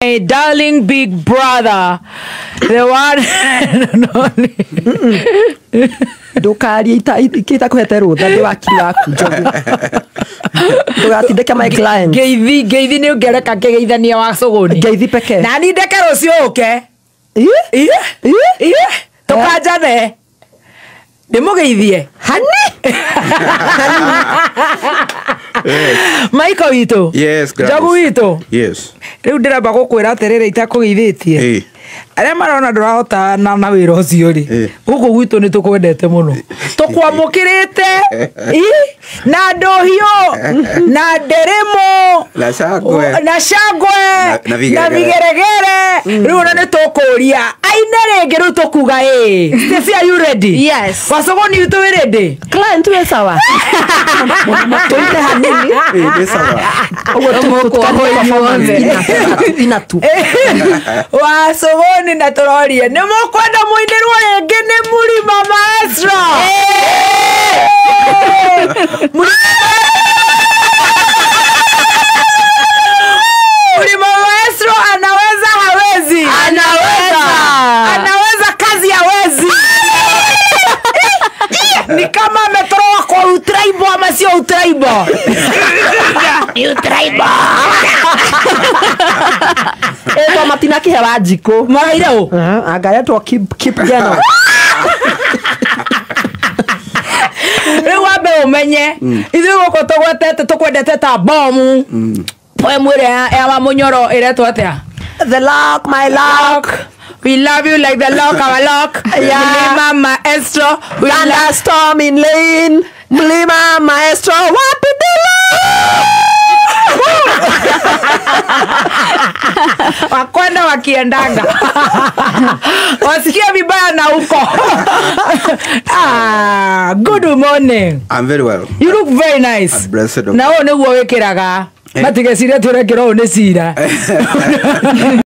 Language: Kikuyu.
My darling big brother, the one and only. Ndukarie itakuhete rutha ndi wakiri waku Njogu. Ndugatindike my client. Ngeithi ngeithi ni ungereka ngegeithania wa cuguni. Ngeithi peke. Na ni ndeke rucio uke. Ii? Ii? Ii? Ii? Tukanjane. Ndimugeithie. Hani? Michael witũ. Yes, Gladys. Njogu witũ. Yes. Rĩu ndĩramba gũkwĩra atĩrĩrĩ itakũgeithĩtie. Ĩĩ. Arĩa marona ndũrahotana na wĩra ũcio rĩ, Ĩĩ. gũkũ gwitũ nĩ tũkwendete mũno. Tũkwamũkĩrĩte na ndũhiũ na nderemo Na shangwe. na shangwe Na vigeregere. na vigeregere. Rĩu ona nĩ tũkũria aine rĩngĩ rĩu tũkuga ĩ. Stacy, are you ready? Yes. Wacogoni witũ wĩ ready? Client we sawa. Tuite hanini. Ĩĩ, nĩ sawa. Ũguo Tũmũkũa performance inyuothe. ina tu. Wacogoni na tũrorie nĩ mũkwenda mũinĩrwo rĩngĩ nĩ Mũrima Maestro. Mũrima Maestro anaweza hawezi? Anaweza. Anaweza kazi hawezi. Ni kama ametoroka kwa utraibo ama sio utraibo? Ni utraibo. Etwo matinakihe wa njikũ. Maraire ũ? Anga etwo Kip Geno. Rĩu wambe ũmenye ithuĩ gũkũ tũgwetete tũkwendete ta bomu. Poemu ĩrĩa ya Wamunyoro ĩretwo atĩa? The lock, my lock. We love you like the lock our lock. Yeah. Mlima Maestro. We love Thunderstorm in lane. Mlima Maestro. Wapi dilo? Wakwenda wakiendanga. Wasikia vibaya na huko. Ah, good morning. I'm very well. You look very nice. I'm blessed of Na ũũ nĩguo wĩkĩraga. Matigeciria atĩ ũrekĩra ũũ nĩ cira.